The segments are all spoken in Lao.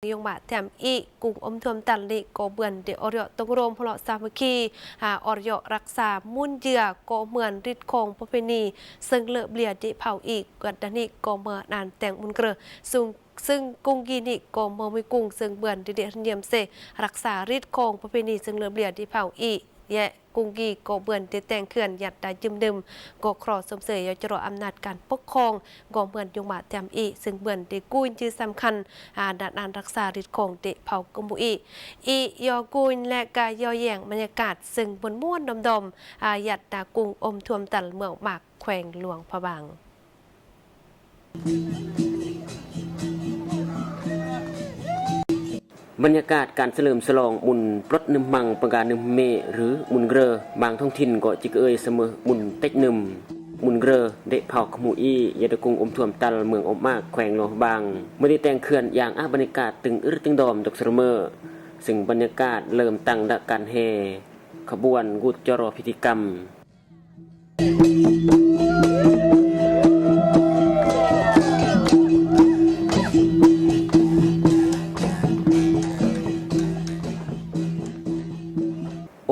ຍົງມາແຖມອີກ ກຸງອົມຖ້ວມຕັນນີ້ກໍເບືອນເດອອດເຍາະຕົງໂຮມ ເພາະສາມັກຄີ ອາ ອອດເຍາະຮັກສາມູນເຍື່ອ ກໍເໝືອນລິດຂອງປະເພນີ ເຊິ່ງເລີບເລຍເດເພົາອີກ ກັດດານິກໍເໝືອນອານແຕງມຸນເກຣ ຊຸງ ຊຶ່ງກຸງກີນີ້ກໍເໝືອມຸຍກຸງ ເຊິ່ງເບືອນເດເດຮຽມເຊ ຮັກສາລິດຂອງປະເພນີ ເຊິ່ງເລີບເລຍເດເພົາອີກ ແຍະ ກຸງກີກໍເບືອນເດແຕງເຂື່ອນ ຍັດດາຢືມດື່ມ ກໍຄຣໍຊົມເຊີຍ ຢໍຈະລໍອຳນາດການປົກຄອງ ກໍເໝືອນຍົງມາແຖມອີກ ຊຶ່ງເບືອນເດກູ້ຍຈື່ສຳຄັນ ອາ ດານອານຮັກສາລິດຂອງເດເພົາກະມຸອີ ອີ ຍໍກຸງ ແລະ ກະຍໍແຍງບັນຍາກາດ ຊຶ່ງມ່ວນໆດອມໆ ອາ ຍັດດາກຸງອົມຖ້ວມຕັນເມືອງອອກມາກ ແຂວງຫຼວງພະບາງ. ບັນຍາກາດການສະເຫຼີມສະຫຼອງບຸນປົດໜຶ່ມມັງປະກາໜຶ່ມເມ ຫຼື ມຸນເກຣ ບາງທ້ອງຖິ່ນກໍຈິກເອີຍສະເໝີມຸນເຕັກໜຶ່ມ ມຸນເກຣ ເດເພົາຂະໝູອີ ຍາດະກຸງອົມຖ້ວມຕັນເມືອງອອກມາກ ແຂວງຫຼວງພະບາງ ເມື່ອໄດ້ແຕ່ງເຂື່ອນຢ່າງອາບບັນຍາກາດຕຶງອຶດຕຶງດອມດົກສະເໝີ ຊຶ່ງບັນຍາກາດເລີ່ມຕັ້ງດາການແຫ່ ຂະບວນກຸດຈະລໍພິທີກຳ.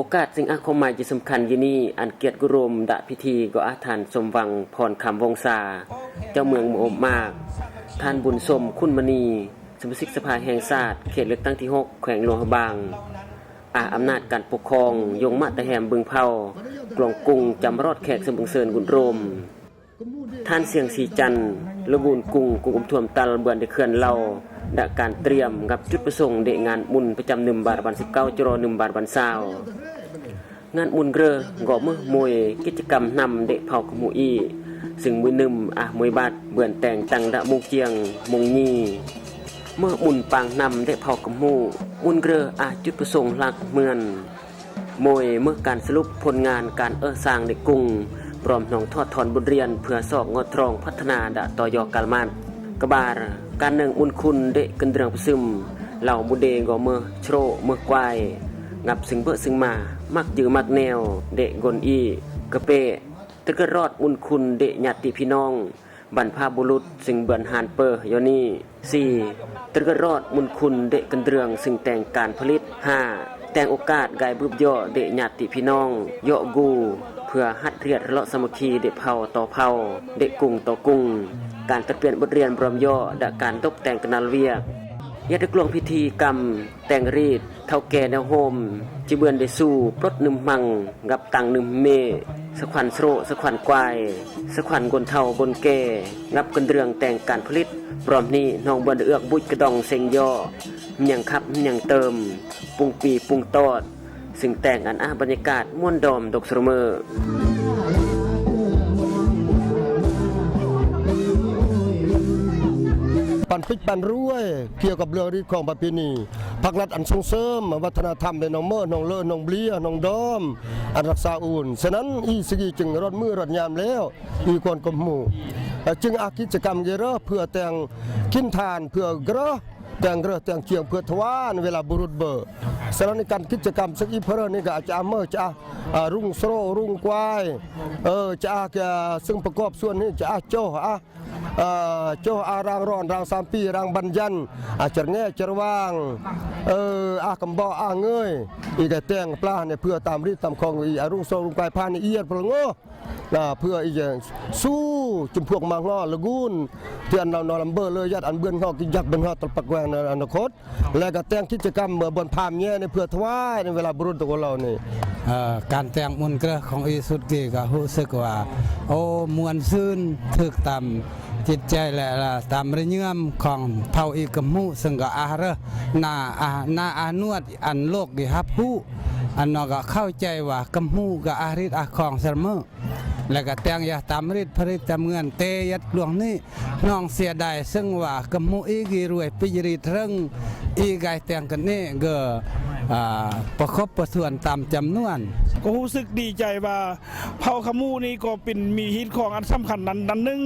ໂອກາດສິ່ງອາຄວາມໝາຍທີ່ສຳຄັນຢູ່ນີ້ ອັນກຽດກຸໂຣມດະພິທີກໍອາທ່ານ ສົມຫວັງ ພອນຄຳວົງສາ ເຈົ້າເມືອງເມືອງອົບມາກ, ທ່ານ ບຸນສົມ ຂຸນມະນີ ສະມາຊິກສະພາແຫ່ງຊາດ ເຂດເລືອກຕັ້ງທີຫົກ ແຂວງຫຼວງພະບາງ, ອາອຳນາດການປົກຄອງ ຍົງມະຕະແຮມບຶງເພົາ ກວງກຸງ ຈຳຮອດແຂກເຊີງບັງເຊີນກຸນໂຣມ, ທ່ານ ສຽງສີຈັນ ລະກູນກຸງ ກຸງອຸມຖ້ວມຕັນ ເບືອນເດເຂື່ອນເລົ່າ ດະການຕຽມ ກັບຈຸດປະສົງເດງານບຸນປະຈຳໜຶ່ງບາດວັນສິບເກົ້າ ຈະລໍໜຶ່ງບາດວັນຊາວ. ງານມຸນເກຣກໍເມີໂມຍກິດຈະກຳນຳເດເຜົາຂະໝູອີ ຊຶ່ງມື້ໜຶ່ມອາໂມຍບາດເບືອນແຕ່ງຕັ້ງດະໂມງຈຽງໂມງຍີ່ ເມີມຸນປາງນຳເດເຜົາຂະໝູ ມຸນເກຣອາຈຸດປະສົງຫຼັກເໝືອນໂມຍເມີການສະຫຼຸບຜົນງານການເອີສາງເດກຸງ ພ້ອມນ້ອງຖອດຖອນບົດຮຽນເພື່ອຊອກງອດທອງພັດທະນາດະຕໍ່ຍໍກາລະມາດ ກະບາຣ ການເນີງມຸນຄຸນເດກຶນເດືອງປະຊຶມ ເລົ່າບຸເດກໍເມີໂຊຣເມີກວາຍ ງັບຊຶງເບີຊຶງມາ ມັກຈື່ມັກແນວເດກົນອີ ກະເປ ຕະກຶດລອດມຸນຄຸນເດຍາດຕິພີ່ນ້ອງ ບັນພະບຸລຸດ ຊຶງເບືອນຮານເປີຢໍນີ້ ສີ່ ຕະກຶດລອດມຸນຄຸນເດກຶນເດືອງ ຊຶງແຕ່ງການຜະລິດ ຫ້າ ແຕ່ງໂອກາດກາຍບຶບເຍາະເດຍາດຕິພີ່ນ້ອງ ເຍາະກູ ເພື່ອຮັດຮຽດເລາະສາມັກຄີເດເຜົາຕໍ່ເຜົ່າ ເດກຸງຕໍ່ກຸງ ການຕັດປ່ຽນບົດຮຽນບຣອມເຍາະ ແລະ ການຕົກແຕ່ງກະນາລະວຽກ ຍາດກວງພິທີກຳ ແຕ່ງຣີດ ເຖົ້າແກ່ແນວໂຮມ ຈິເບືອນເດຊູ ປົດໜຶ່ມມັງ ງັບຕັງໜຶ່ມເມ ສະຂວັນໂຊຣ ສະຂວັນກວາຍ ສະຂວັນກົນເຖົ້າກົນແກ່ ງັບກຶນເດືອງແຕ່ງການຜະລິດ ພ້ອມນີ້ນ້ອງເບືອນເອືອກບຸດກະດອງເສັງເຍາະ ຫຍັງຂັບຫຍັງເຕີມ ປຸງປີປຸງຕອດ ຊຶ່ງແຕ່ງອັນອາບັນຍາກາດມ່ວນດອມດົກສະເໝີ. ປັນປິດປັນລວຍ ກ່ຽວກັບເລື່ອງຮີດຄອງປະເພນີ ພັກລັດອັນສົ່ງເສີມວັດທະນະທຳໃນໜອງເມີ ໜອງເລີ ໜອງເບຍ ໜອງດອມ ອັນຮັກສາອຸ່ນ. ສະນັ້ນ ອີສະກີຈຶ່ງຮອດມື້ຮອດຍາມແລ້ວ ອີຄວນກົມຫູ ເອີ ຈຶ່ງອາກິດຈະກຳເກເຣີ ເພື່ອແຕ່ງກິນທານ ເພື່ອເກຣີ ແຕ່ງເກຣີແຕ່ງຈຽງ ເພື່ອຖວາຍເວລາບຸລຸດເບີ. ສະນັ້ນ ໃນການກິດຈະກຳເຊິ່ງອີເພີເຣີນີ້ ກໍອາດຈະອາເມີ ຈະອາ ອາ ລຸງໂຊຣ ລຸງກວາຍ ເອີ ຈະອາ ເອີ ເຊິ່ງປະກອບສ່ວນນີ້ ຈະອາໂຈ ອາ ເອີ ໂຈ ອາ ຣາງຣອນ ຣາງສາມປີ ຣາງບັນຍັນ ອາ ຈະແງ ຈະຫວ່າງ ເອີ ອາກຳເບາະ ອາເງີຍ ອີກະແຕ່ງປາໃນເພື່ອຕາມຣີດຕາມຂອງ ອີອາລຸງໂຊລຸງກວາຍພານ ອີອຽດພະລະໂງ ນະ ເພື່ອອີຈະສູ້ຈຸມພວກມາງໍລະກູນ ທີ່ອັນເນານອລຳເບີເລີຍ ຍັດອັນເບືອນຫໍກິນຈັກເບືອນຫໍຕະປັກແກງໃນອະນາຄົດ ແລະກະແຕ່ງກິດຈະກຳເມືອບ່ອນພາມແຍໃນເພື່ອຖວາຍໃນເວລາບຸລຸດຕົກເຫຼົ່ານີ້. ເອີ ການແຕ່ງມຸນເກຣີຂອງອີສຸດກີກະຮູ້ສຶກວ່າ ໂອ້ ມ່ວນຊື່ນ ຖືກຕາມຈິດໃຈ ແລະ ຕາມລະຍືມຂອງເຜົ່າອີກະໝູ ເຊິ່ງກະອາເຣີ ນາອາ ນາອານວດ ອັນໂລກໄດ້ຮັບຮູ້ ອັນນອກກະເຂົ້າໃຈວ່າກະໝູກະອາຣິດອາຄອງສະເໝີ ແລະກະແຕ່ງຢ່າຕາມຣິດຜະລິດຕາມເງືອນເຕຍັດລວງນີ້ ນ້ອງເສຍດາຍເຊິ່ງວ່າກະໝູອີກອີລວຍປິຍຣີເທິງ ອີກາຍແຕ່ງກັນນີ້ກະ ອາ ປະຄົບປະທວນຕາມຈຳນວນ. ກໍຮູ້ສຶກດີໃຈວ່າເຜົ່າຂະໝູນີ້ກໍເປັນມີຮີດຄອງອັນສຳຄັນອັນ ອັນໜຶ່ງ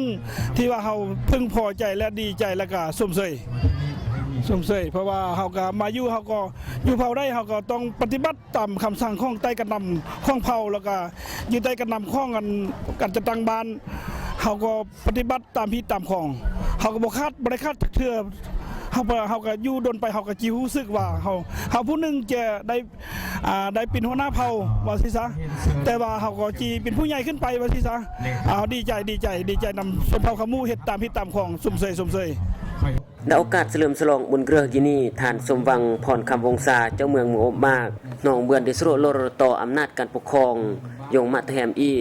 ທີ່ວ່າເຮົາເພິ່ງພໍໃຈ ແລະ ດີໃຈ ແລະກະຊົມເຊີຍ ຊົມເຊີຍ ເພາະວ່າເຮົາກະມາຢູ່ ເຮົາກໍຢູ່ເຜົ່າໃດ ເຮົາກໍຕ້ອງປະຕິບັດ ຕາມຄຳສັ່ງຂອງໃຕ້ການນຳຂອງເຜົ່າ ແລ້ວກະຢູ່ໃຕ້ການນຳຂອງອັນ ການຈັດຕັ້ງບ້ານ ເຮົາກໍປະຕິບັດຕາມຮີດຕາມຄອງ ເຮົາກໍບໍ່ຂາດ ບໍ່ໄດ້ຂາດຈັກເທື່ອ ເຮົາ ເຮົາກໍຢູ່ດົນໄປ ເຮົາກໍຊິຮູ້ສຶກວ່າເຮົາ ເຮົາຜູ້ໜຶ່ງຈະໄດ້ ອ່າ ໄດ້ເປັນຫົວໜ້າເຜົ່າວ່າຊີ້ຊະ, ແຕ່ວ່າເຮົາກໍຊິເປັນຜູ້ໃຫຍ່ຂຶ້ນໄປວ່າຊີ້ຊະ. ເຮົາດີໃຈ ດີໃຈ ດີໃຈນຳຊົນເຜົ່າຂະມຸ ເຮັດຕາມຮີດຕາມຄອງ ຊົມເຊີຍ ຊົມເຊີຍ. ໃນໂອກາດສະເຫຼີມສະຫຼອງບຸນເກືອກີນີ້, ທ່ານ ສົມຫວັງ ພອນຄຳວົງສາ ເຈົ້າເມືອງເມືອງອົບມາກ ໜອງເບືອນ ໄດ້ສະໂລະໂລໂຣຕໍ່ອຳນາດການປົກຄອງ ຢົງມະຕະແຮມອີກ,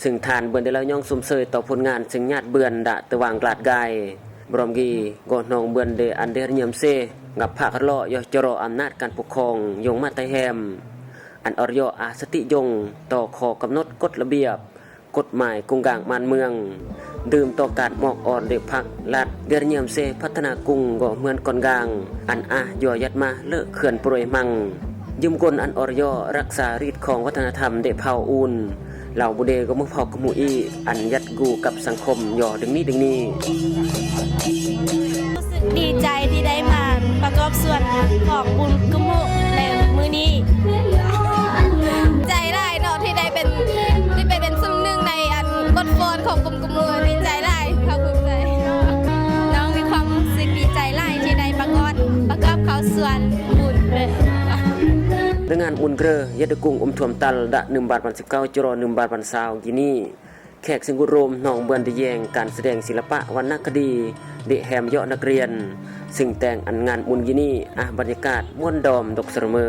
ເຊິ່ງທ່ານເບືອນໄດ້ເລົ່າຍ້ອງຊົມເຊີຍຕໍ່ຜົນງານເຊິ່ງຍາດເບືອນ ດະຕະຫວ່າງກລາດກາຍ ບຣອມກີ ກໍໜອງເບືອນເດ ອັນເດຮະຍຽມເຊ ກັບພາກຮະເລາະ ຍໍຈະລໍອຳນາດການປົກຄອງ ຢົງມະຕະແຮມ ອັນອອດຍໍອາສະຕິຢົງ ຕໍ່ຂໍ້ກຳນົດກົດລະບຽບ ກົດໝາຍກຸງກາງບ້ານເມືອງ, ດື່ມຕໍ່ການມອກອອນເດພັກລັດ ເດຣະຍຽມເຊ ພັດທະນາກຸງ ກໍເມືອນກ່ອນກາງ ອັນອາດຍໍຍັດມາເລີກເຂື່ອນໂປຣຍມັງ ຢືມກົນອັນອອດຍໍຮັກສາລີດຄອງວັດທະນະທຳເດເຜົ່າອູນ ລາວບູເດ ກໍເມືອງເຜົ່າຂະມຸອີກ ອັນຍັດ ຢູ່ກັບສັງຄົມ ຍໍດຶງນີ້ດຶງນີ້. ຮູ້ສຶກດີໃຈທີ່ໄດ້ມາປະກອບສ່ວນຂອງບຸນກະມຸໃນມື້ນີ້. ໃຈຫຼາຍເນາະ ທີ່ໄດ້ເປັນ ທີ່ໄປເປັນສ່ວນໜຶ່ງໃນອັນບົດຟ້ອນຂອງກຸ່ມກະມຸ. ດີໃຈຫຼາຍ ພາກພູມໃຈ. ນ້ອງມີຄວາມຮູ້ສຶກດີໃຈຫຼາຍທີ່ໄດ້ປະກອບ ປະກອບເຂົ້າສ່ວນບຸນ. ໃນງານບຸນເກຣຍດະກຸງອົມຖ້ວມຕັນ ດະໜຶ່ງບາດວັນສິບເກົ້າ ຈະລໍໜຶ່ງບາດວັນຊາວ ກີ້ນີ້ ແຂກເຊິ່ງໂອ້ລົມ ໜອງເບືອນໄດ້ແຍງການສະແດງສິລະປະວັນນະຄະດີ ເດະແຮມເຍາະນັກຮຽນ ເຊິ່ງແຕ່ງອັນງານບຸນກີ້ນີ້ ອາ ບັນຍາກາດມ່ວນດອມດົກສະເໝີ.